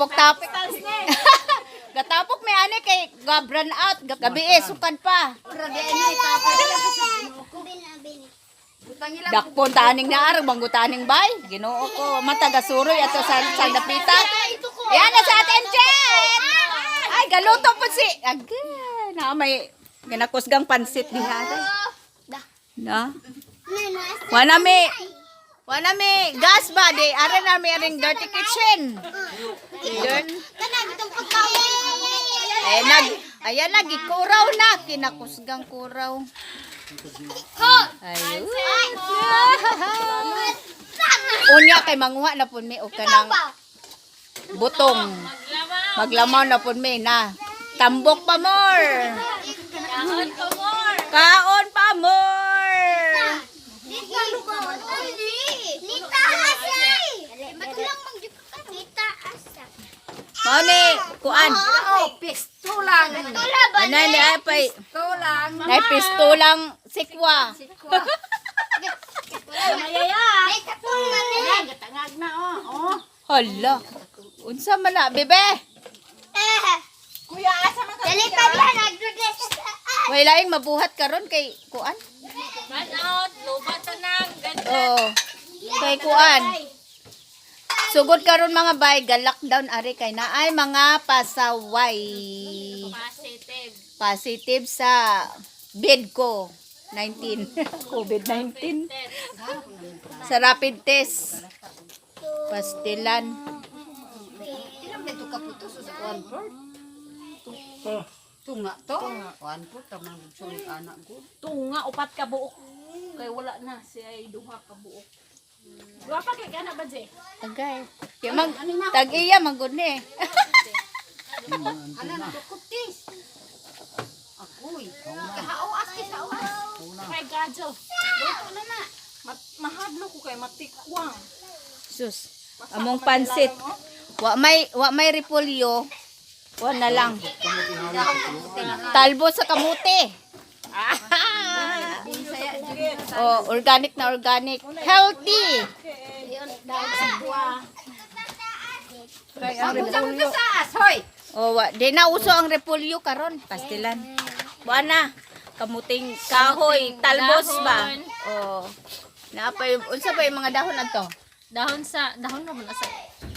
Gatapok-tapok. Gatapok may ani kay gabran out. Gabi eh, sukad pa. Dakpon taning na arang banggutaning bay. Ginoo ko matagasuroy ato sa dapita. Yan na sa atin Jen. Ay galuto po si. Aga, na may ginakusgang pansit diha. Na. Wana mi gas ba di ara na mi aring dirty kitchen. Dirt. Eh nag ayan na gikuraw na kinakusgang kuraw. Ayun. Unya kay manguha na pud mi og kanang butong. Maglamaw na pud mi na. Tambok pa more. Kaon pa more. Kaon pa more. Mao ni kuan. Oh, pistolang. Anay ni ay pay Pistolang. nay pistolang sikwa. Gatangag na oh. Oh. Hala. Unsa man na bebe? Kuya, asa man ka? Way laing mabuhat karon kay kuan. Run out, lubat tanang. Ganda. Oo. Kay kuan. Sugod karon mga bay, ga-lockdown ari kay naay mga pasaway. Positive. Positive sa bed ko 19. COVID-19. Sa rapid test. Pastilan. Ilang dito ka puto sa one fourth? Tunga to. One fourth tamang sulit anak ko. Tunga upat ka buok. Kay wala na siya ay duha ka buok. Duha pa kay kana ba je? Agay. Kaya mag, tag-iya, magod ni. Ala na kutis. Akoy. Kahaoas kay kaoas. Kay gadyo. Luto na na. Mahadlo ko kay matikwang. Sus. Among pansit. Wa may repolyo. Wa na lang. Talbo sa kamote. Ah! Oh, organic na organic. Healthy. Kay ang Unsa man ka sa hoy? Oh, wa, di na uso ang repolyo karon, pastilan. Wa na. Kamuting kahoy, talbos ba? Oh. Naa pa yung, unsa pa yung mga dahon ato? Dahon sa dahon na sa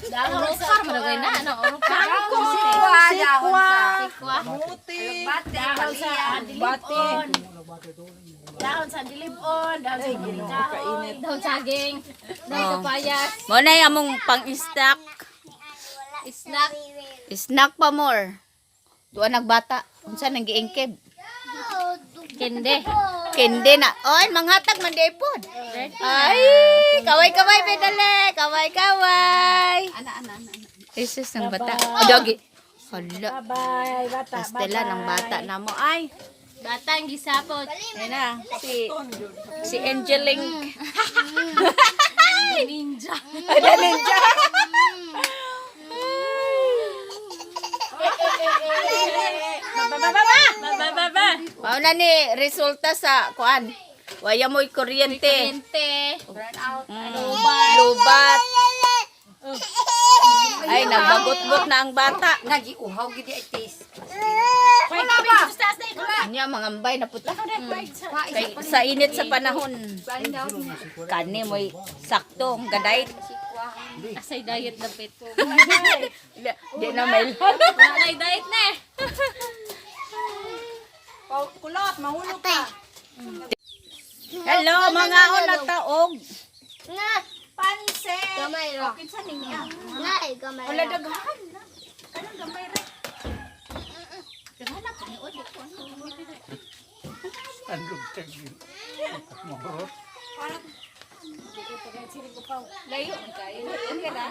dahon sa madagay na ano oro pa. Sikwa, dahon sa. Sikwa. Bate, dahon sa Dilibon. Dahon sa dilibon, dahon sa kahoy, dahon saging, dahon Oh. kapayas, Mo na yung among pang-snack. snack. Snack pa more. Duwa nagbata. Unsa nang giingkib? Kende. Kende na. Oy, manghatag man di pod. Ay, kaway-kaway bedale, kaway-kaway. Ana ana ana. Jesus ng bata. Oh, doggy. Hala. Bye, bata. Pastela ng bata na mo ay. Batang gisapot. Ayun na, si Angeling. Ninja. Ay, the ninja. Ba ba ba ba. Ba ba ba. Mao na ni resulta sa kuan. Waya mo'y kuryente. Kente. Burn out. Lubat. Ay, nagbagot-got na ang bata. Nagiuhaw gid ay taste. Wala ba? Nya mga ambay na puta. Kay sa init sa panahon. Kani mo'y sakto ang gadait. Asay diet dapat. Di na may Wala na diet na eh. Kulot, mahulog ka. Hello mga una taog. Pansit. Gamay ra. Kinsa niya? Nay, gamay Wala ra. daghan na. Kanang gamay ra. Layo man kayo. Okay ra.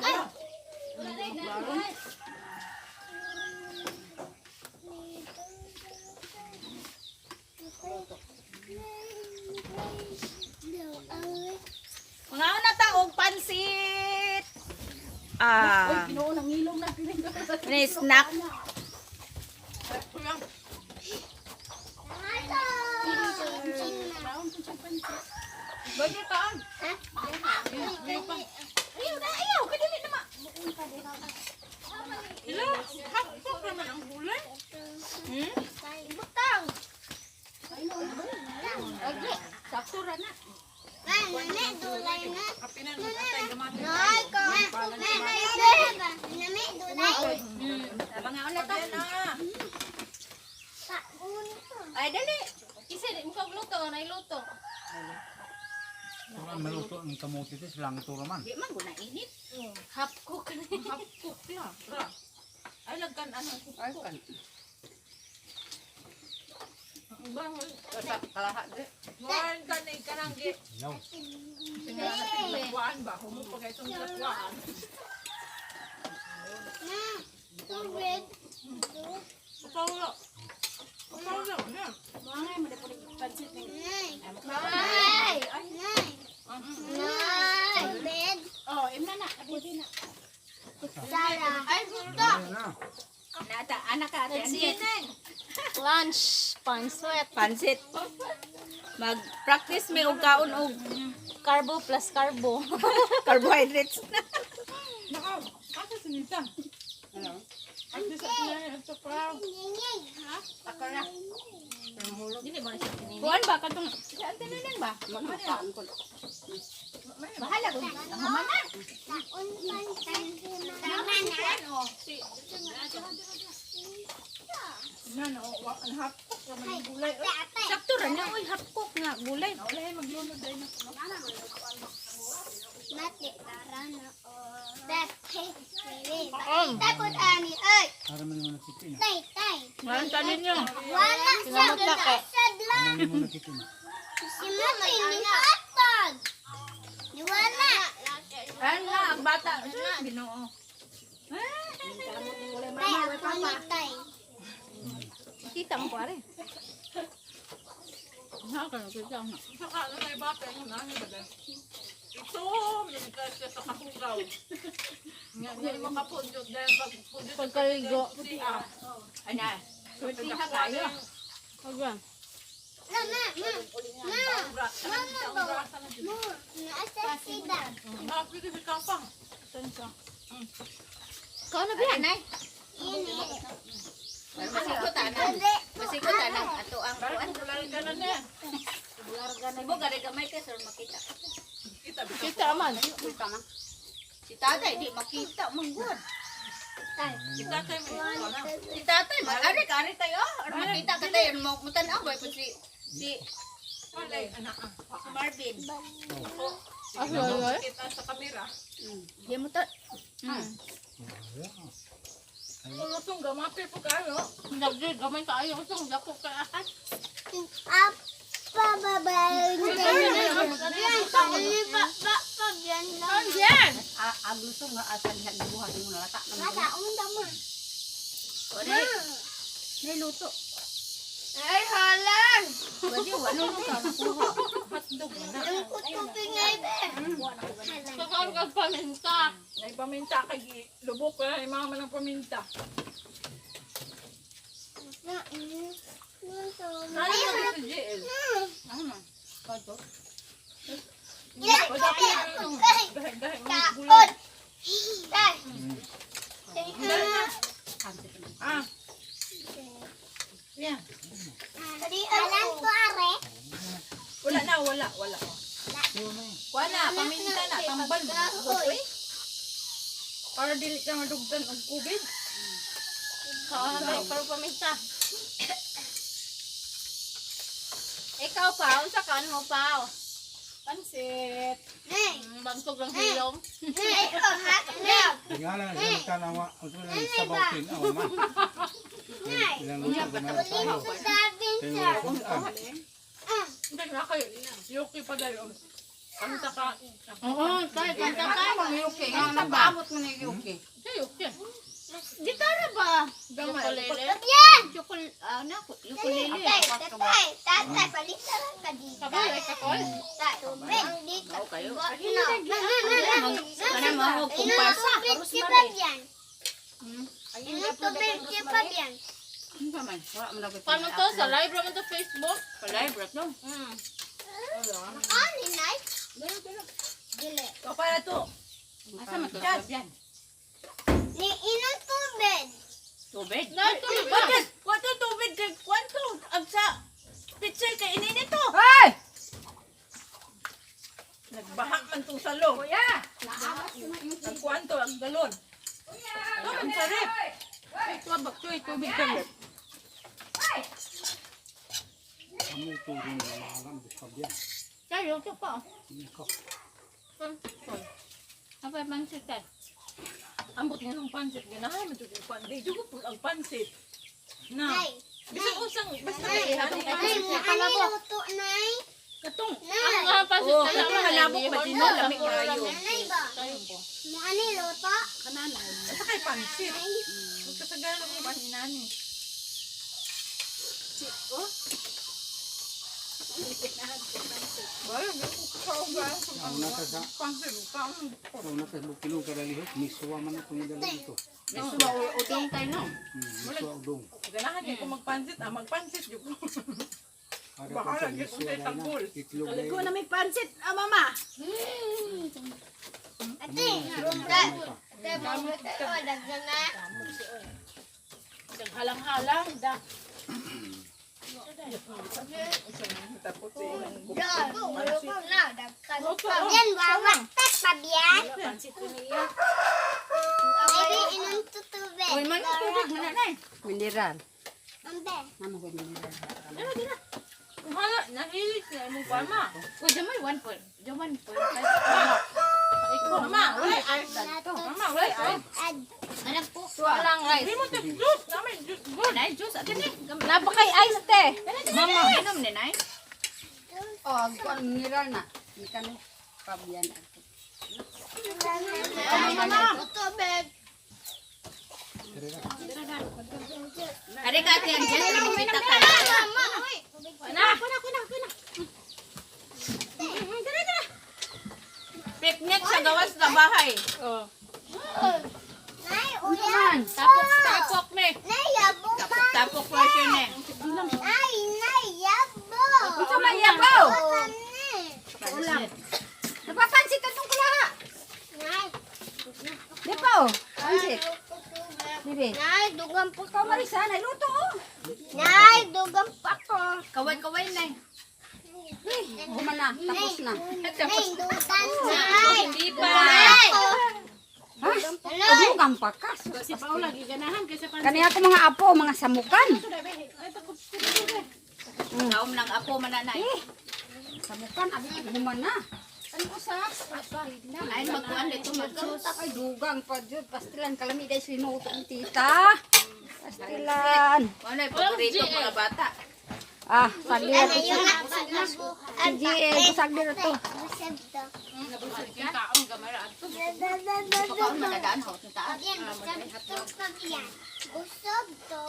Mga una taog pansit. Ah. Ginoo nang ilong na Ni snack. Ayaw na, ayaw. Kadali na ma. Ay, dali. Kasi di mo kag luto, nay luto. Ang maluto ang kamote ito, silang ito raman. Di man guna init. Half cook na. Half cook lang. Ay, lagkan ano. Ay, kan. Bangol. Sa kalaha di. Kuhaan ka na kanang gi. Yaw. Kuhaan ba? Humo pa kayo itong lakwaan. Tubig. Ikaw lang. Ikaw lang. Na. Mga mo na pansit ning. Nay. Nay. Nay. Tubig. Oh, imna na, abi na. Sara. Ay, gusto. Na. Nata, anak ka ate. Anjet. Lunch, panswet. Pansit. Mag-practice may og kaon og Carbo plus carbo. carbohydrates. Naka, asa sinita? Ano? Ang sa pinay, ang sa proud. Ha? Ako na. Dili ba siya kinini? Kuan ba katong sa tanan ba? Magkaan ko. Bahala ko. Ang humana. Taon man tama na. Na, na, ang half cook naman yung gulay. Tatay. Sakto ra na oy half cook nga gulay. Wala yung maglunod dahil na. Mati tara na. Tatay. Takot ani ay. Para man naman nakitin. Tay tay. Ngayon, tanin nyo. Wala siya sad lang. Ano naman nakitin. Si Mati ni hatag. Wala. Ano nga ang bata. Ginoo. Tay ako ni tay. Kita mo pare. Saka, ano may bata, yung ano ba dahil? Ito, nagka siya sa kahugaw. Nga, hindi makapudyot dahil pag pudyot. Pagkaligo. Siya. Ana. Sultiha kayo. Agwan. Ma ma ma. Ma. Mama ba? Mo. Naasa sida. Happy kasi kapang. Kau na biya? Anay. Ini. Masikot ana. Masikot ana ato ang kuan. Kulay ka na niya. Ibo gari gamay kay sir makita. Kita, Kita man. Si tatay di makita man gud. Si tatay mo. Wala. Si tatay mag-ari ka ari tayo. Aron makita ka tayo mo mutan-aw ba si si Walay, anak ah. si Marvin. Aso Kita sa kamera. Di mo ta. Ulusong gamapir po kayo. Nagdi gamay kaayo usong dako ka. Apa babay. Ini pa pa pa biyan lang. Yan! Agluto nga asa diha gibuhat mo nalata na. Mata unda mo. Nay luto. Ay, halan! Wadi wala mo ka nakuha. Ang kutubig nga ibe. Kakaon kag paminta. Ay, paminta kay lubok ko na yung mama ng paminta. Na ini. Ano yung sa JL? Ano? Dahil, dahil, Taon. Tay. Ah, yeah. Alam ko are. Wala na, wala, wala. Wala na, paminta na, tambal. Hoy. Para dili ka madugtan og kubid. Kaon na pero paminta. Ikaw pa, unsa kaon mo pa? Pansit. Nay. Bagsog lang hilom. Nay, oh, ha? Nay. Tingala na siya tanawa. Ang sila ng sabaw tinaw man. Nay. Ilang luto gamay tayo. Ulit sa sabin, sir. Ah, Hindi na kayo. Yuki pa dayon. Kanta ka. Oo, tay kanta ka. Ang yuki nga nagpaabot mo ni yuki. Kayo, okay. Gitara ba? Gamay. Ukulele. Yan! Yukul ano ukulele. Tatay, tatay, tatay, palitan ka dito. Kabalo ka kol. Tay, tubig. Dito. kayo. Na, na, na, na. Kana mo kumparsa. Tubig si Fabian. Inom tubig si Fabian. Unsa man? Wala man dapat. Paano to? Sa live raman to Facebook? Palay bro no. Ano, Nay? Dili. Kapala to. Asa man to? Yan. Ni inom tubig. Tubig. Na tubig ba? Bakit? Kwanto tubig kay kwanto ang sa pitsel kay ini nito. Hey! Nagbaha man tong salo. Kuya! Ang kwanto, ang galon. Kuya! Ang sarip. Tubig, tubig, tubig ka. Itulong na maalam pabya. Tayo ka pa. Ikaw. Apa pansit tay? Ambot nga ng pansit ganahan man jud ko di jud ko ang pansit. Na. Nay. Bisan usang basta Nay, kay nay, ano luto, nay? Katong Nay. ang pansit Oh, na katong malabok ba din no lami kaayo. Nanay ba? Mo ano luto? Basta kay pansit. Magkasagara mo ba ni nani? Ang nata sa ang nata sa bukilo kada lihok misuwa man ako ng dala dito. Misuwa udong tayo no. Misuwa udong. Ganahan kay ko magpansit, ah magpansit jud ko. Kada Bahala, pansit, gyud kung misuwa sa'y dahil na. tanggol. Itlog dahil. Kaligo na may pansit, ah mama. Ate, ate, mabuti ko, dagdag na. Naghalang-halang da. Yan, wawa. Tat, pabyan. Maybe inom to tubig. Uy man tubig man na nay. Mineral. Ambe. Ano ko mineral? Hala, nahilig na imong mama. Uy, jamay 1 point. Jaman point. Mama, wala ice. Mama, wala ice. Ad. Alam ko. Walang rice. Di mo tag juice, namin juice good. Nay juice atin ni. Napakay ice te. Mama, inom ni nay. Oh, ang kuan mineral na. Ikan pabyan. Tubig. Ari ka ate ang jet bisita ka. Mama, uy. Na. Kuna kuna kuna. Picnic sa gawas na bahay. Oh. Nay, uyan. Tapok tapok me. Nay, yabo pa. Tapok version eh. Nay, nay, yabo. Unsa man yabaw? Ulam. Napapansit atong kulaha. Nay. Di pa oh. Pansit. Dire. Nay, dugang pa Ikaw Marisa, naluto oh. Nay, dugang pa ko. Kaway-kaway na. Human na, tapos na. Nay, dugang. Nay. Hindi pa. Nay. Ha? Dugang pa ka. Si Paula giganahan kaysa pansit. Kani ako mga apo, mga samukan. Kaom ng apo mananay. Eh, samukan, abi human na. Ano usa? Ay magkuan dito magsus. Ay, dugang pa jud. Pastilan, kalami dahil sinuto ang tita. Pastilan. Ano ay paborito mga bata. Ah, saglit. Ano yung Si GL, saglit na to. Busog to. Kaon gamara adto. Pakaon madadaan sa utong taas. Pabyan, busog to, pabyan. Busog to.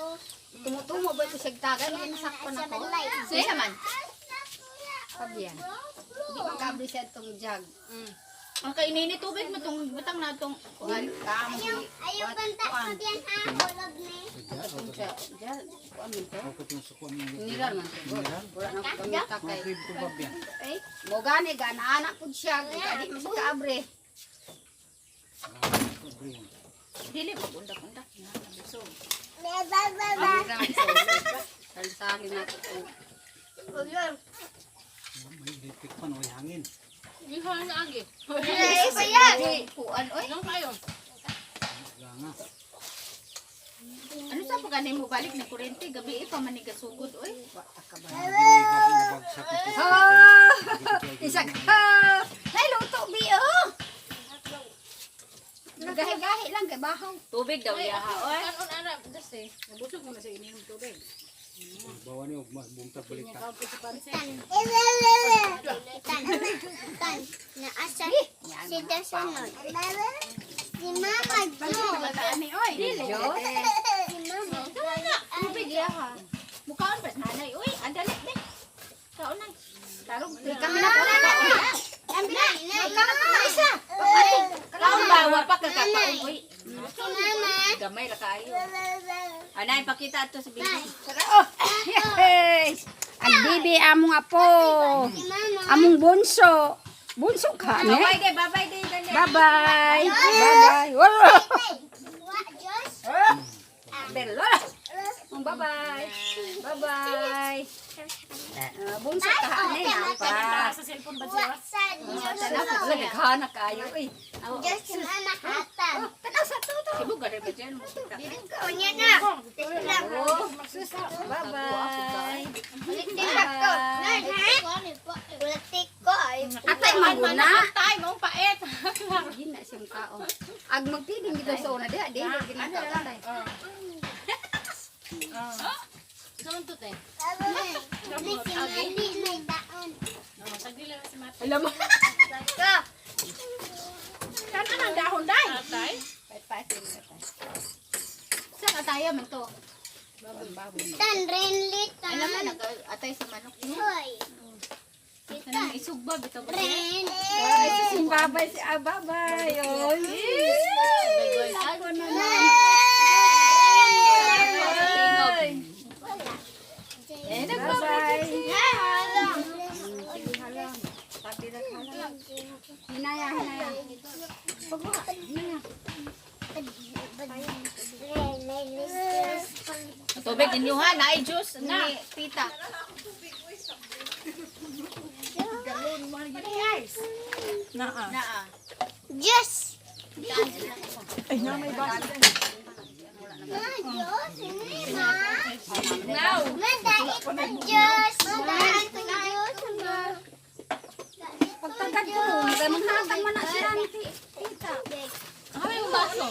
Tumutumo ba ito sigtagan? Hindi nasakpan ako. Sige naman. Pabyan. Hindi makabli siya itong jug. Ang kainini tubig mo tong butang na tong kuan. Ayaw, ayaw banta, pabyan ha. Hulog ni. Jug, kuan man to. Ako itong sukuan ng Mineral man to. Mineral? Wala na ko kami takay. Mga ito pabya. Eh, mo gani gana anak pud siya. Gani mo siya kaabre. Dili magundak-undak. So, Ba, ba, ba, ba. Salsalin na to. May electric pan, may hangin. Gihan na agi. Ay, pabyan. kuan oy. Anong kayo? Ganga. Ano sa pagani mo balik ni kuryente gabi eh, pa man ni gasugod oy. Nabagsak ito. Ah! Isa ka. Nay luto bi oh. Gahi-gahi lang kay bahaw. Tubig daw iya ha oy. Kanon ana dasi. Nabusog mo na sa inyong tubig. Bawa niyo, mas bungtag balik ta. Tan. Tan. Tan. Naasa si Dasanod. Si Mama Jo. Bataan ni oy. Jo. Si Mama Jo. Tubig iya ha. Mukaon pa nanay oy, andali de. Kaon na. Tarong Kami na po. Nay, nay. Marisa. Kaon ba wa pa kakakaon oy. Si Mama. Gamay ra kaayo. Anay pakita ato sa bibi. Oh. Yes. Ang bibi among apo. Si Mama. Among bunso. Bunso ka ne? Bye day, bye day dali. Bye-bye. Bye-bye. Wala. Wa, Diyos. Bella. Bye-bye. Bye-bye. Ah, bunso ka ne? Pa. Sa cellphone ba Wa, siya? sa Diyos. Wala naghanak kayo eh. Diyos si Mama hatag. Tanaw sa toto. Sibo gari ba dyan? Kunya na. Lang. Oh, sus. Bye-bye. Balik din ako. man guna. Tay, mong pait. Gina siyang kaon. Ag magpiding dito sa una diha, dili ginakaon tay. Saan to, te? Alam mo. Kan anang dahon day. Atay. Sa kataya man to. Tan rin litan. Alam mo nag atay sa manok. Hoy. Kanang isugba bitaw ba? Rin. Ay, si babay si ababay. Oy. Ako na na. Eh, nagbabay. Hinaya, hinaya. Tubig ninyo ha, naay juice ni tita. Naa. Naa. Yes. Ay, na may basa. Ma, Diyos, ini ma. Now. Ma, dait pa Diyos. Ma, dait pa Diyos, ma. Pagtagad ko, kay manghatag man na siya ni tita. Ay, yung baso.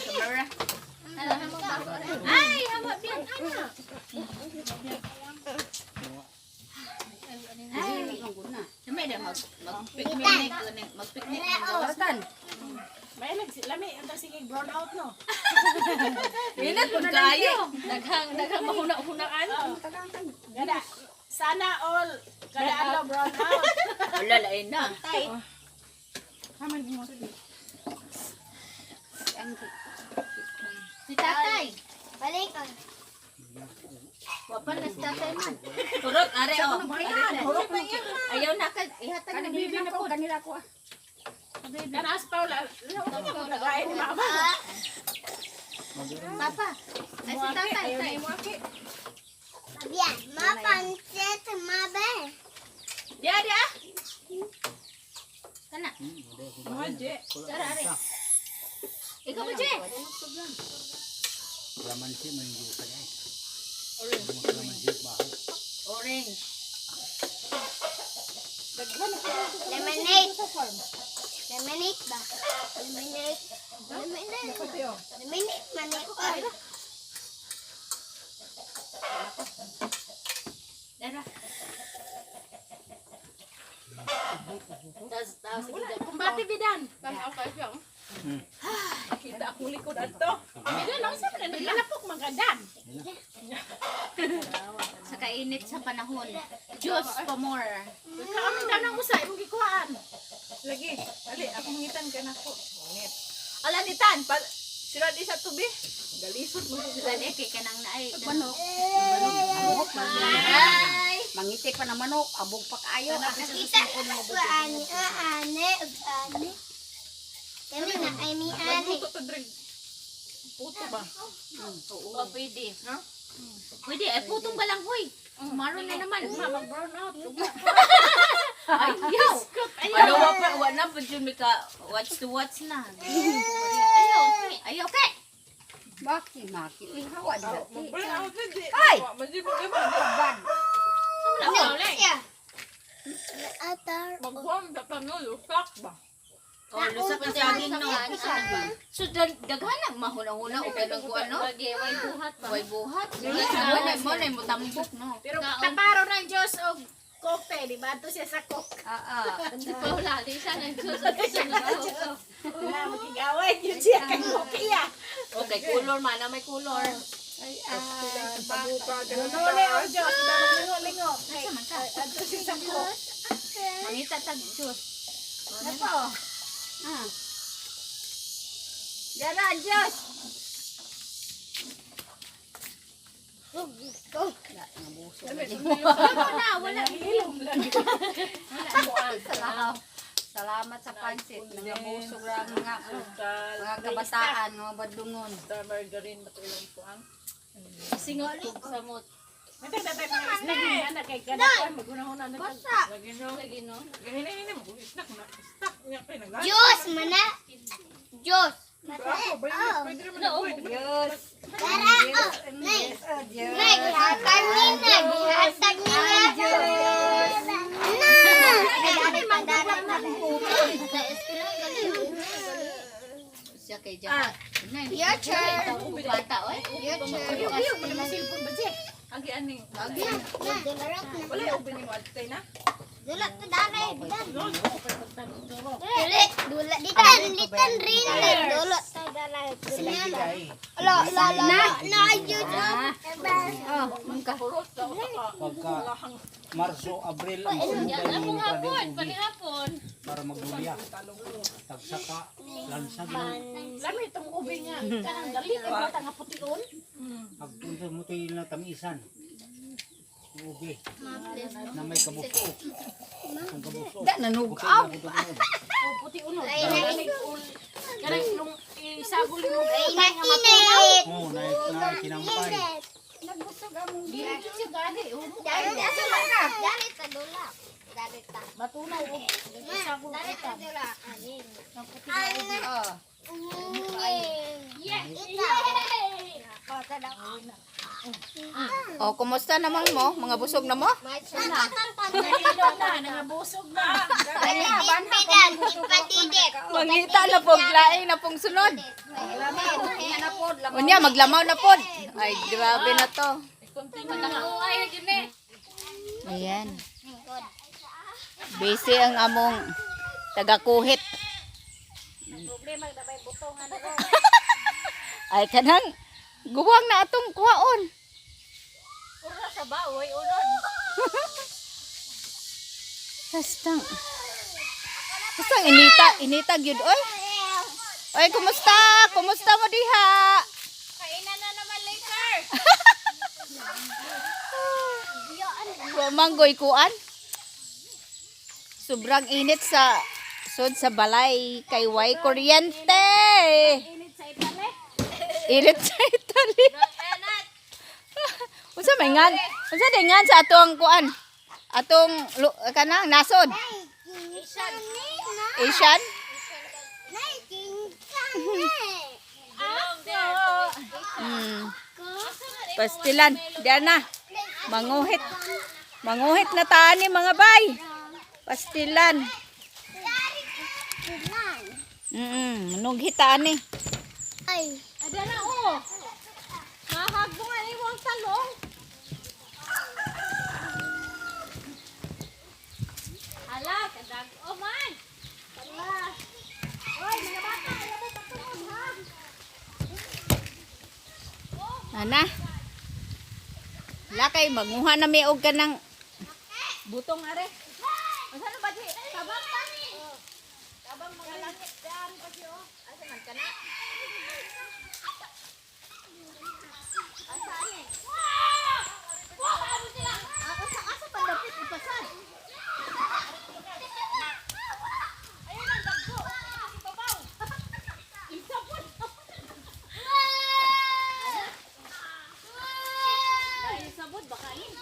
Ay, hawa biyan ana. Ay, guna. May da mag mag-picnic mag-picnic. Batan. May nag lami ang sige brown out no. Inat pud kayo. Daghang, daghang mahuna-hunaan. Gada. Sana all kada adlaw brown out. Wala lain na. Haman mo. Si tatay. Balik. Wa pa na si tatay man. Turot are oh. Ayaw na ka ihatag na Kanila bibi na ko, pud. kanila ko. ah. Kanas Paula. Ano mo nagain ni mama? Papa. Ay si tatay. Ayaw na mo aki. Biyan, ma pancet, ma be. Dia dia. Kana. Mga je. Tara are. Ikaw ba, Je? Kalamansi man yung sa niya. Kalamansi baho. Orange. Lemonade. Lemonade ba? Lemonade. Lemonade. Lemonade man eh. Oy. Dara. Tas tas sige. Kumbati bidan. Tanaw kayo siya. Kita akong likod ato. Bidan ang sa man naglalapok magadan. Sa kainit sa panahon. Diyos pa more. Kaon daw nang usa imong gikuhaan. Lagi. Ali, akong ngitan ka na ko. Ngit. Ala ni Tan, pa, sira di sa tubi. Galisod mo sila. Gani kay kanang naay. Manok. Manok. Ay. Mangiti pa na manok, abog pa kaayo. Ah. Kita ko ani, ah, ane, ug ane. Kami na ay mi ane. Magluto to drink. Puto ba? O pwede. Pwede ay putong balanghoy. Tomorrow na naman. Mama brown out. Ayaw. Ayaw wa pa wa na pud yun mika watch to watch na. Ayaw. Okay. Ayaw kay. Baki maki. Uy, hawa dila. Wala ako di. Ay! Majibog ka ba? Bad. Siya. Atar. Maghuam sa pamilyo, lusak ba? Oh, lusak ang saging no. So daghan ang mahuna-huna o kanang kuan no. Way buhat ba? Way buhat. Wala mo na mo tambok no. Pero taparo ng Diyos og kope, di ba? Ato siya sa coke. Ah, ah. Si Paula, di siya ng Diyos at siya ng Wala, makigaway yun siya kay kope ya. Okay, color man na may color. Ay, ah. Pabuka, ganun Nunuli og Diyos, di ba maglingo-lingo? Kay ato siya sa coke. Mangita tag Diyos. Napo. Ah. Dara, Diyos. Go. Wala na, wala. Salamat. Salamat sa pansit. Nangabusog ra ang mga mga kabataan, mga badlungon. Sa margarine, matulang kuan. Singolig samot. May tatay mga isda anak kay kada kuan magunahuna na tag. Lagi no. Lagi no. Ganyan mo, snack na. Snack niya kay naglan. Diyos mana. Diyos. Ako, pwede naman ako. Diyos. Dara oh. Nay. Diyos, oh, Diyos. Nay, gihatag ni na, gihatag ni na. Diyos. Na. Ay, dara na. Kay Jaha. Your turn. Bata oy. Your turn. Cellphone ba siya? Agi ani. Na, na. Wala ubi ni mo adtay na. Dula ta daray, bidan. Dili, dula. Litan, litan rin. Dula ta daray. La, la, la, la, na, ayun. Oh, mangka. Pagka Marso, Abril, ang sunod ay yung ubi para maglulya. Tagsaka, lansag na. Lami itong ubi nga. Kanang dali kay bata nga pution. Pagpunta mo ito na tamisan. Yung ubi. Na may kabuso. Ang kabuso. Da nanugaw. O pution. Kanang nung isagol mo Ay, nainit. Oo, na, na kinampay. Dili jud siya gani. Dari ta dula. Dari ta dula. Dari ta. Matunaw og isagol Dari ta dula. Anin. Oh. Yes. Oh, kumusta naman mo? Mga busog na mo? Nahilo na, nangabusog na. Mangita na pong laing na pong sunod. Unya, maglamaw na pod. Ay, grabe na to. Ayan. Busy ang among tagakuhit. Ay, kanang guwang na atong kuhaon. Ura sa baoy unod. Basta. Basta inita, inita gyud oy. Oy, kumusta? Kumusta mo diha? Kainan na naman later. Wa manggoy kuan. Sobrang init sa sud sa balay kay way kuryente. Init sa Italy. Init sa Italy. Unsa may ngan? Unsa day ngan sa atong kuan? Atong kanang nasod. Asian? Mm. Pastilan, diyan na. Manguhit. Manguhit na taani mga bay. Pastilan. Manughit taani. Ay. Ada na oh. Mahagbong ani wang talong. Hala, kadag oh man. Ana. Lakay manguha na mi og kanang butong are. Unsa na ba di? Tabang ta ni. Tabang mga langit daan kasi oh. Asa man kana? Asa ani? Asa asa pandapit ipasad. Ayun ang dagko. Babaw. Isa po. Ay, sabod baka in.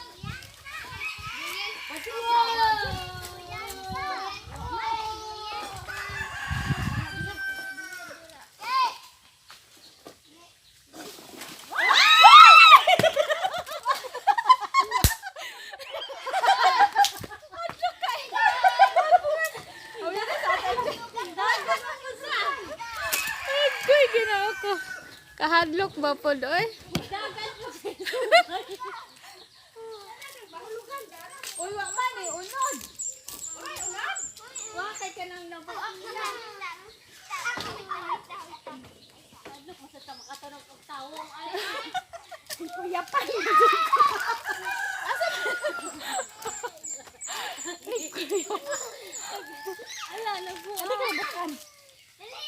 Agoy, ginoo ko. Kahadlok ba po oy? Uy, wa man eh, unod. Uy, unod? Wa kay kanang nabuak na.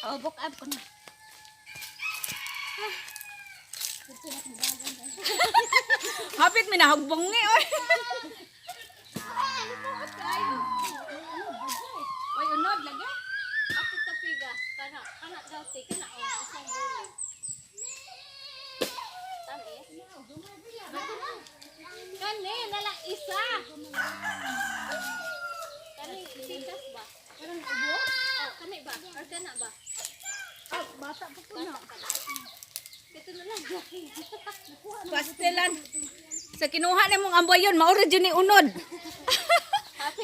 Oh, book up ko na. Hapit mi nahagbong ni oy. Oy, unod lagi. Ato tapiga, kana kana daw ti kana oh, isang bulig. Tami. Kani nala isa. Kani sikas ba? Kanang ubo? Oh, kani ba? Or kana ba? Ah, bata pa ko na. Ito na lang. Pastelan. Sa kinuha na mong amboy yun, maura dyan ni unod.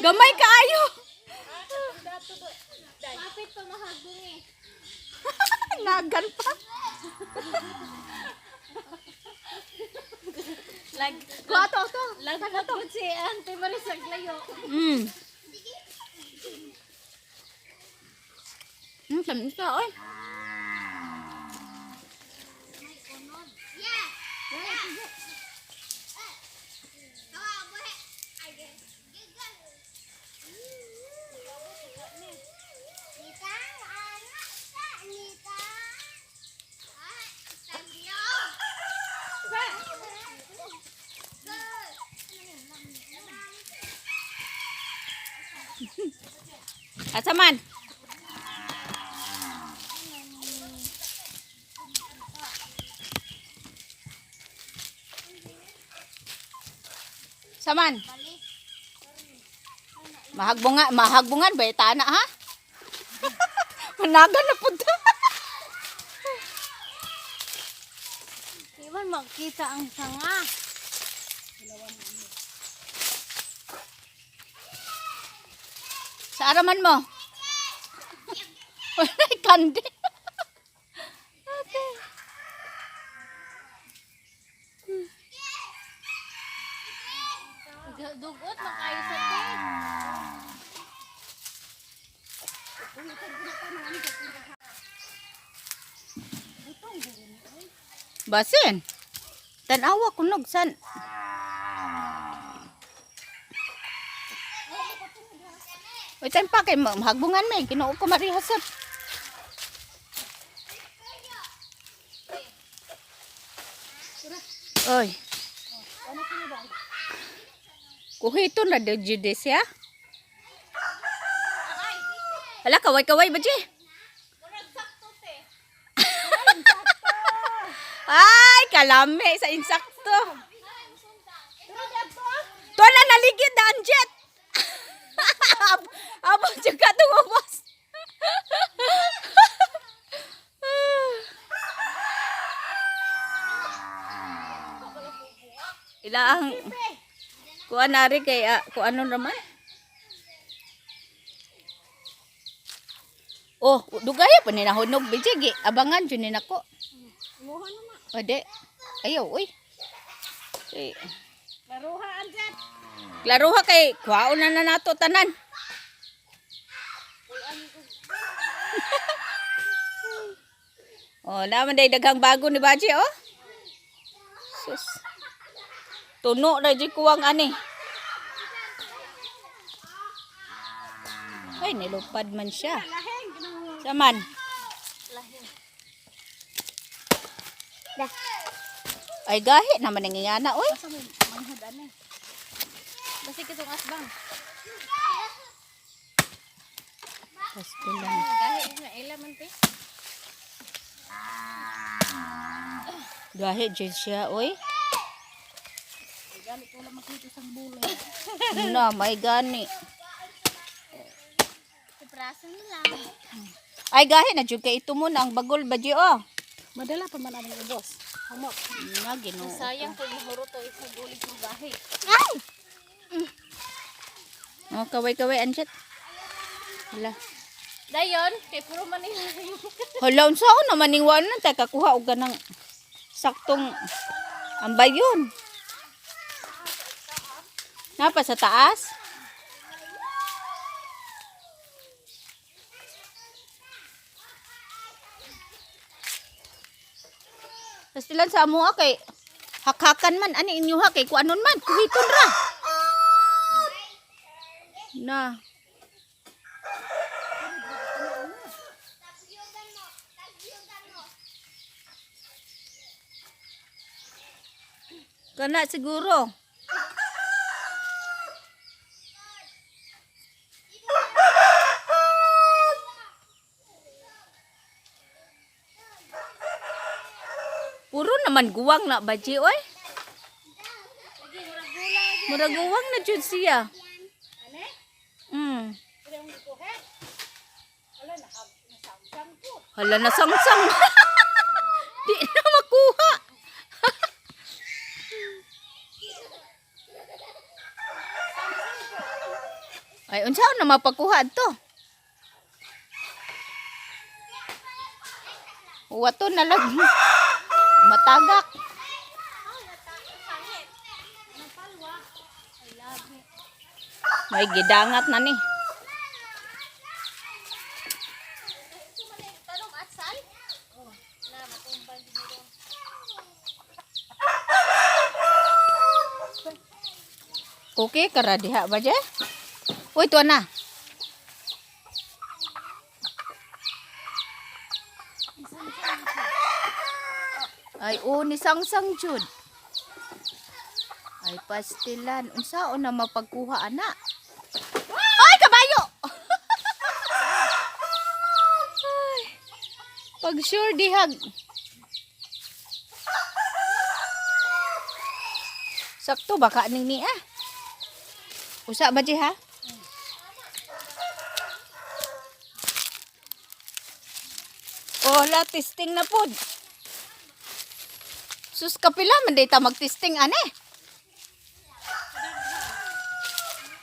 Gamay kaayo. Mapit pa mahagbong eh. Nagan pa. Lag Kuha to, to. Lagpot si Ante Marisag layo. Samis ka, oy. Asa man? Saman. Mahagbunga, mahagbungan ba tana ha? Managan na pud. Di man makita ang sanga. Sa araman mo. Wala kandi. Okay. Dugot man kayo sa te. Basin. Tanawa kunog san. Uy, tan pa kay mahagbungan may Ginoo ko marihasap. Oy. Kuhito na de jude siya. Hala, kaway-kaway ba, Jay? Ay, kalame sa insakto. Tuwa na naligid na ang jet. Abo, juga tumubos. Ilaang kuan nari kay kuan ano naman. Oh, dugaya pa ni nahunog bijig abangan jud ni nako. Ade. Ayaw, uy. Kay Laruha anjet. Klaruha kay kuhaon na na nato tanan. Oh, naman day daghang bago ni Baji oh. Sus. Tuno na di kuwang ani. Ay, nilupad man siya. Saman. Ay, gahi naman ang ingana, oy. Basi kitong asbang. Pastilan. Gahi na ila man te. Gahi jud siya, oy. Na, may gani. Ipraso na lang. Ay, gahi na jud kay ito muna ang bagol ba ji oh. Madala pa man ang ubos. Humok. Na Ginoo. Sayang kung mahuro to isugulig mo gahi. Ay! Oh, kaway-kaway anjet. Hala. Dayon, kay puro man nila. Hala, unsa ko naman ning wala ta kakuha og ganang saktong ambay yun. Napa sa taas? Pastilan sa amo kay hakhakan man ani inyo ha kay kuanon man kuhiton ra. Na. Kana siguro. Puro naman guwang na baji oy. Murag guwang na jud siya. Hala na sangsang. Di na makuha. Ay, unsa na mapakuha to? Wato na lang. Matagak. May gidangat na ni. Okay, kara diha ba je? Uy, tuwa na. Ay, oh, ni Sangsang jud. Ay, pastilan. Unsaon na mapagkuha, ana? Ay, kabayo! Ay, pag sure dihag. Sakto baka ning niya. Usa ba di ha? Oh, la testing na pod. Sus kapila man day ta magtesting ane.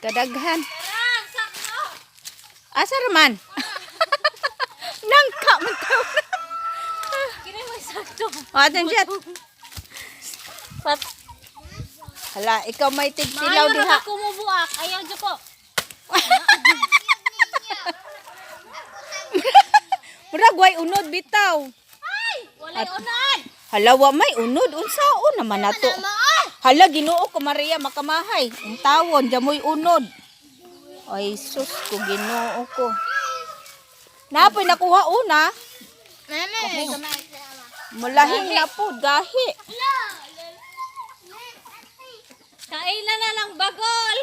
Kadaghan. Asa raman? Nangka man taw. Kini may sakto. Atin jet. Pat. Hala, ikaw may tigtilaw Maayo ra diha. ka kumubuak. Ayaw jud ko. Murag way unod bitaw. Walay unod. Hala, wa may unod unsaon naman nato. Hala, Ginoo ko Maria makamahay. Ang tawon jamoy unod. Ay sus ko Ginoo ko. Napoy nakuha una. Mulahing na po gahi. Kailan na lang bagol.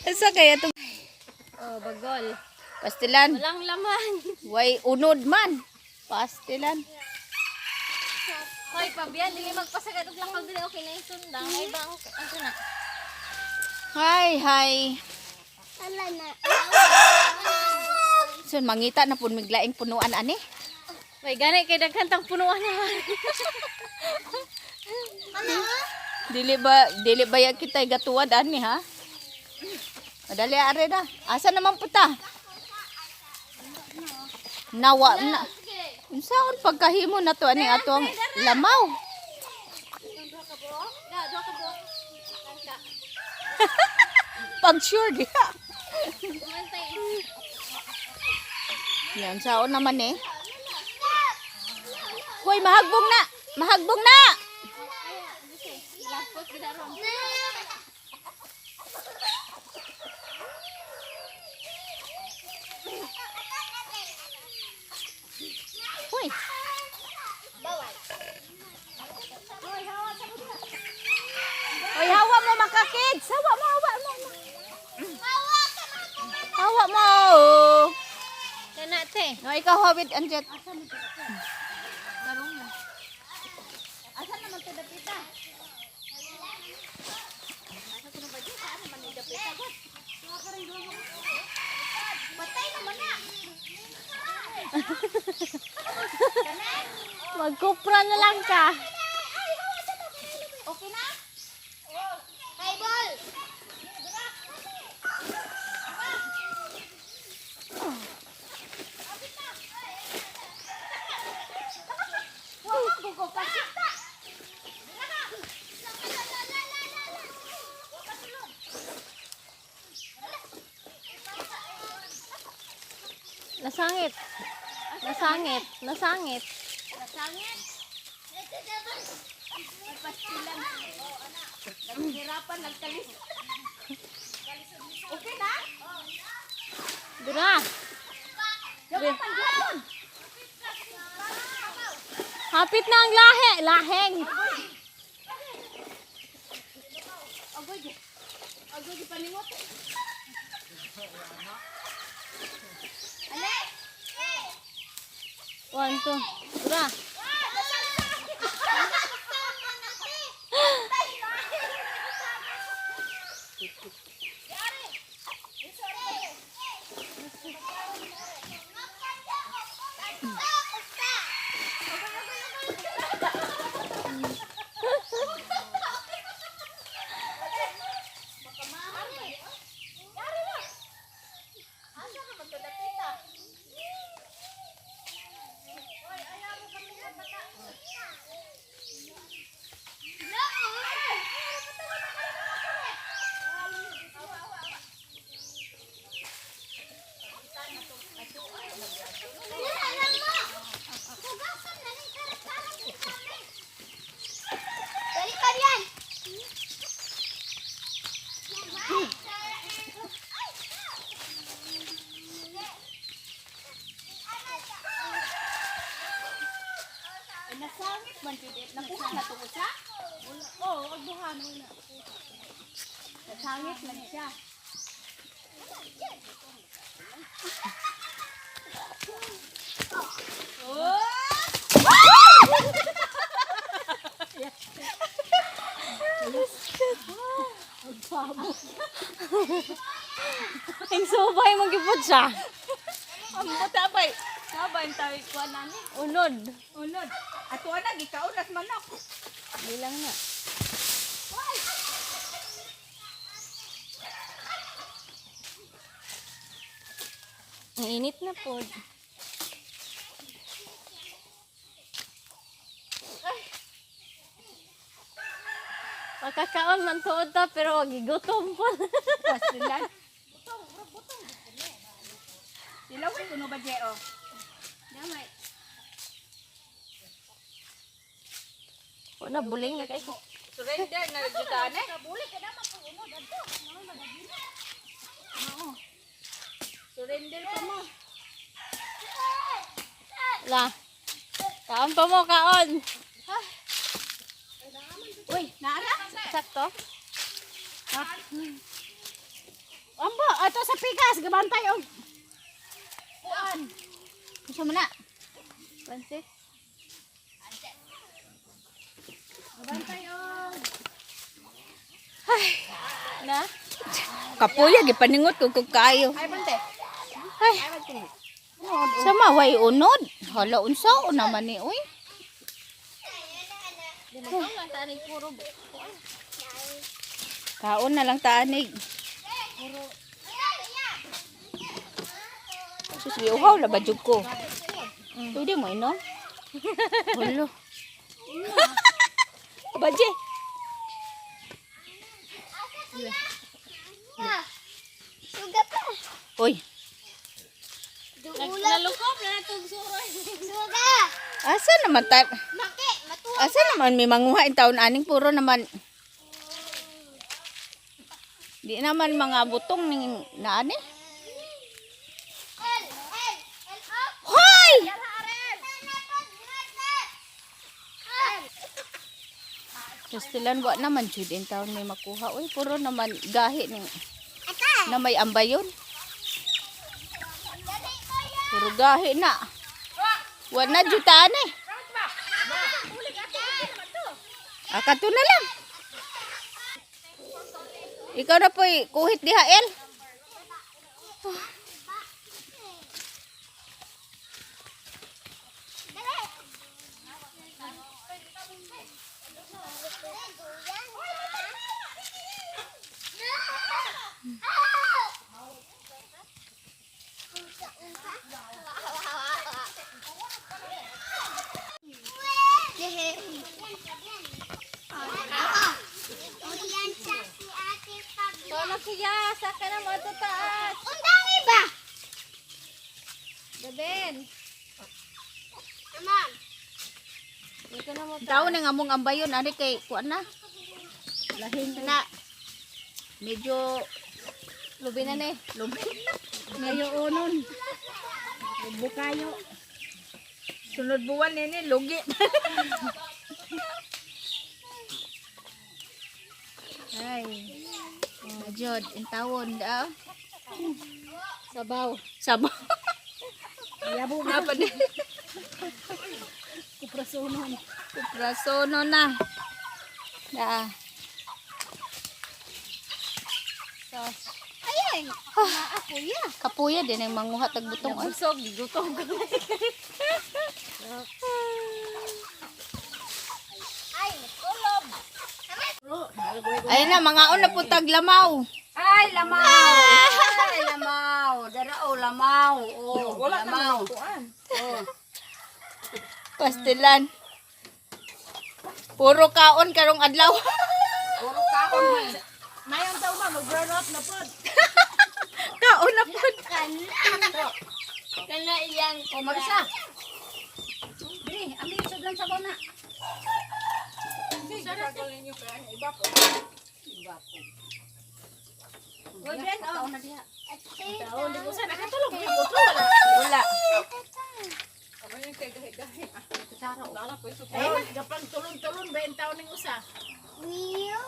Asa kaya to? Oh, bagol. Pastilan. Walang laman. Way unod man. Pastilan. Hoy, pabiyan dili magpasagad og lang dili okay na yung sundang. Ay ba ang ang tuna. Hi, hi. Ala na. So mangita na pud miglaing punuan ani. May gani kay daghan tang punuan na. Dili ba ya kita gatuwad ani ha? Madali are na. Asa naman puta? Nawa na. Unsaon pagkahimo na to ani atong lamaw? Pag sure diha. Yan saon naman eh. Hoy, mahagbong na. Mahagbong na. Hoy. Hoy, hawa mo mga kids. Hawa mo, hawa mo. Hawa mo. Kana te. No, ikaw hawid anjet. Magkupra na lang ka. Okay na? Hey, ball. Nasangit. Nasangit. Nasangit. Naghirapan nagkalis. Okay na? Dura. Hapit na ang lahe. Laheng. One, two. Dura. na to usa. Oo, oh, duha na na. Sangit man siya. Ang subay mong gipod siya. Ang buta bay. Sabay tayo kuan nani. Unod. Unod. Ato na gikaon nas manok. Bilang na. Ang init na po. Makakaon man tuod ta pero gigutom po. Pastilan. Sila way kuno ba jeo? Damay. Wala buling na kay ko. Surrender na jutan eh. Surrender pa mo. La. Kaon pa mo kaon. Uy, naara. Sakto. Ambo, ato sa pikas gabantay og kuan. Unsa man na? Pansit. Gabantay og. Na. Kapuya gipaningot ko kog kaayo. Ay bante. Ay. Sama way unod. Hala unsa una man ni uy. Di mo kaon tanig puro. Kaon na lang taanig. Sus, giuhaw la ba jud ko. Pwede mo inom? Hulo. Baje. Suga pa. Uy, Duula. Nalukop na natong suroy. Suga. asa naman ta? Maki, matuwa. Asa naman may manguha in taon aning puro naman. Di naman mga butong ning naani. L, L, L, O. Hoy! Pastilan wa naman jud in taon may makuha. Uy, puro naman gahi ning na may ambayon. Puro gahi na. Wa na jud taan eh. Akato na lang. Ikaw na po'y kuhit diha, El. Tono siya, saka na mo ato taas. Ang dami ba? Gaben. Ma'am. Dito na mo Taon na nga mong ambayon ani kay kuan na. Lahin na. Medyo Lubi na ni. lubi. Medyo unon. Bukayo. Sunod buwan nini lugi. Ay. Medyo intawon daw. Sabaw. Sabo. Yabo na pa din. Kuprasonon. Kuprasono na. Da. Ayun. Kapuya. Kapuya din ang manguha tag butong. Oy. Busog, gigutom ko. Ay, matulog. Ayun na, mga una po tag lamaw. Ay lamaw. Ay lamaw. Dara o lamaw. Oh, Wala lamaw. na kuan. Pastilan. Puro kaon karong adlaw. Puro kaon man. Mayon daw ma mag-burn out na pod. Kaon na po. Kana iyang O Marisa. Diri, ambi sudlan sa bona. Sarap ninyo kay ang iba po. Iba po. Uy, Ben, oh. Kaon na diha. Taon di ko sa nakatulog gyud ko wala. Wala. Ano kay gahi-gahi. Kutsara oh. Wala ko iso. Ay, gapang tulon-tulon ba yung taon ng usa? Wio.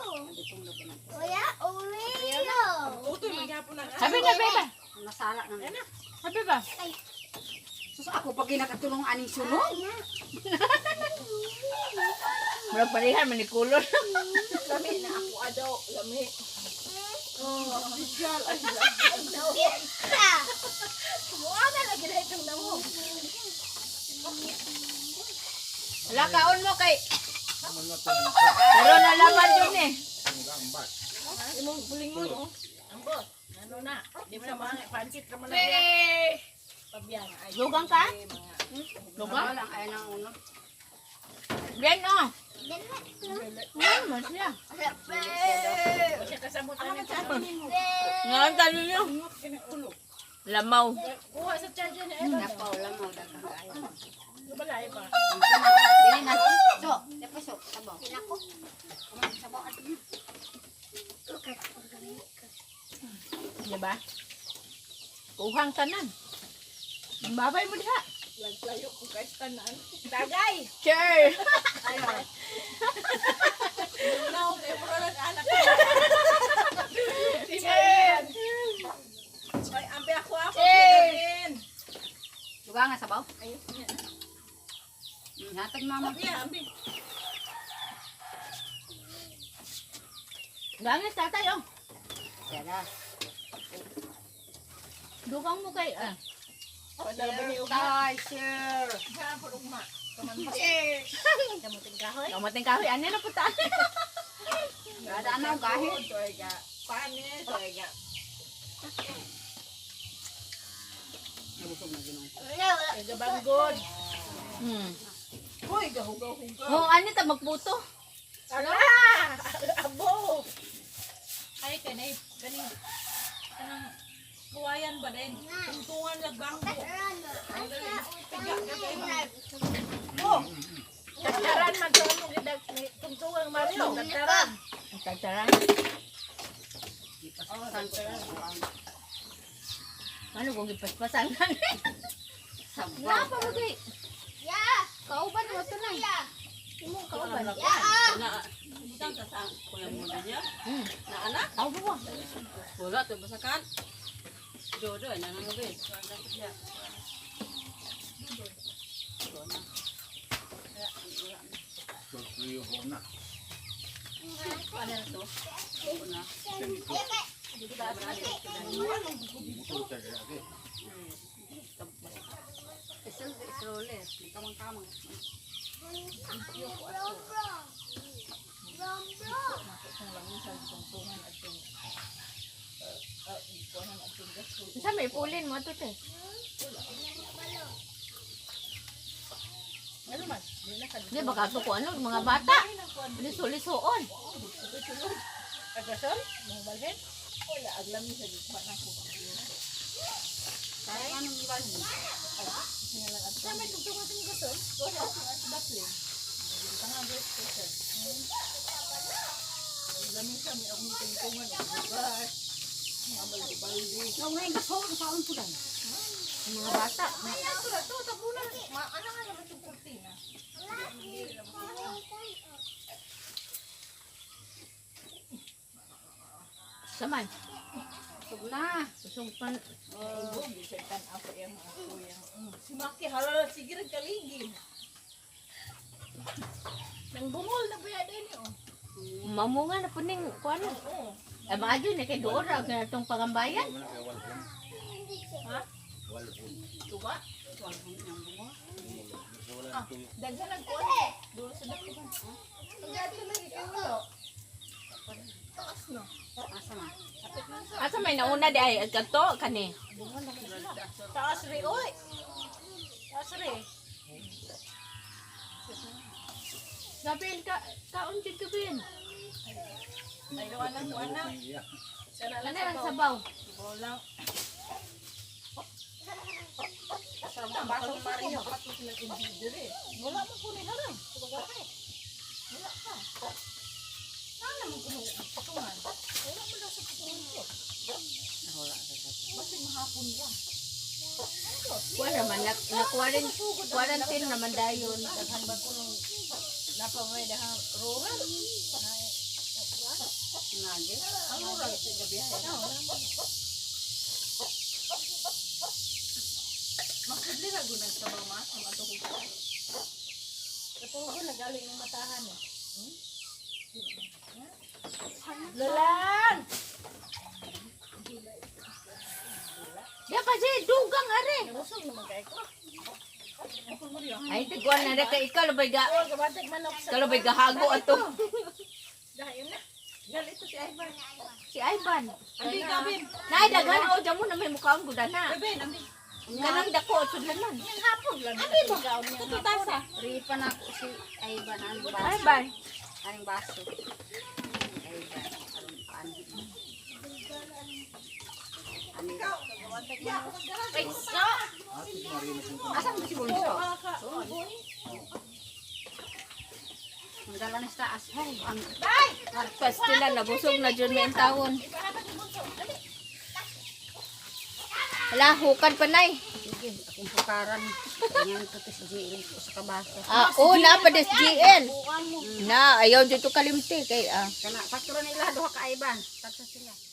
Kuya, Oreo. Utoy magyapon na. Sabi na, beba. Masala na. Sabi ba? Sus ako pag ginakatulong aning sunog. Murag parihan manikulon. Lami na ako adaw, lami. Oh, official. Ay, Pizza. Mukha na lagi na itong namo. Wala kaon mo kay. Pero nalaban yun eh. Gambat. Imong bulingon oh. Ambot. Ano na? Di mo na mga pansit ka man na. Pabiyang. Ay, Lugang ka? Lugang? Wala lang ay nang unod. Bien oh. Man siya. siya kasabot na nito. Ngayon tayo niyo. Lamaw. Kuha sa charger ni Aaron. Napaw lang mo daghang kaayo. Balay pa. Dili na. So, dapat so, sabaw. Pinako. Sabaw at Diba? Kuhang tanan. Babay mo diha. Laglayo ko kay tanan. Tagay! Sure. No, kay mura lang anak. Ay, ambi ako ako. Cheers. Lugar nga sabaw. Hatag mama. Yeah, ambi. Gangis tatay oh. Tara. Dugang mo kay ah. Tay, sir. Kamuting kahoy. Kamating kahoy ano na puta. Ada na gahi. Toyga. Pane, toyga. Nabusog na ginoo. Gabanggod. Uy, gahugaw-hugaw. Oh, ano ta magputo? Ano? Abo! Ay, kanay, kaning, kanang, kawayan ba din? Tungtungan lang bangko. Tagtaran man to mo gidag tungtungang Mario. Tagtaran. Tagtaran. Ipaspasan ko sa kuan. Ano kung gipaspasan ka ni? Sabaw. Napa mo kay Ya. kauban mo to lang. Ya. Kauban. Ya. Butang ka sa kuya mo niya. Na anak? Kauban mo. Wala to basakan. Dodo ay nangangabi. Surpriyo ko na. Muto sa grabe. Isol, islole. Kamang-kamang. Sa may pulin mo to te. Ano man? Di na ka. Di baka to ko ano mga bata. Liso-lisoon. Agasol? Mo balhin? Wala aglami sa gitna na ko. Kaya anong ibalhin? Sa may tungtungan sa mga gasol? Wala sa baklin. Tangan rice cooker. Aglami sa may akong tungtungan og bugas. Mga baldi-baldi. Ngayon ngayon gasol, kasaon po dahil. Mga bata. Ay, ato na to, tabunan. Maana nga naman itong kurtina. Saman. Sug na. Usog pan. Si Maki halal sige rin kaligin. Nang bungol na ba din oh. Mamunga na puning kuan. Oo. Ay maadyo ni kay Dora ganitong pangambayan. Wala kay walhon. Ha? Walhon. Tuba? Walhon niyang bungo. Wala na tuyo. Daghan ang kuan. Dulo sa dako. Pagdato lagi kay wala. Taas no. Asa man? Asa may nauna di ay kadto kani. Taas ri oy. Taas ri. Gabriel ka kaon jud Gabriel. Ay, wala kuan na. Iya. Sana lang Ano lang sabaw? Bola. Basong Mario. Wala man ko ni harang. Wala pa. Nana man kuno patungan. Wala man daw sa patungan ko. Wala sa Basig mahapon ra. Ano? Kuha naman, na quarantine naman dayon. Daghan ba ko nung napamay dahang rural? Nage. Ang rural sa gabi. Makudli ra gunag sa mama ang ato ko. Katugo na galing ng matahan eh. Lalan! Di pa si dugang are. Busog naman kay ko. Ay tiguan na ra kay ikaw labay ga. Oh, gabatag manok sa. Kalabay gahago ato. Dayon na. Gal ito si Ivan. Si Ivan. Abi gabin. Nay daghan o jamo na may mukhaon gudana. Gabin, abi. Kanang dako sudlanan. Hapon lang. Abi mo. Ito tasa. Ripa na ako si Ivan. Anong baso? Ivan. Anong baso? Ivan. Anong ano? Asan ba si Bunso? Ang dala na sa taas. Ay, ang Pastila nabusog na jud may ang tawon. Hala, hukan pa nay. Sige, akong pukaran. Ganyan to si GL ko sa kabaso. Ah, oh, na pa des GL. Na, ayaw dito kalimti kay ah. Kana, sakto nila duha ka Ivan. Tagsa sila.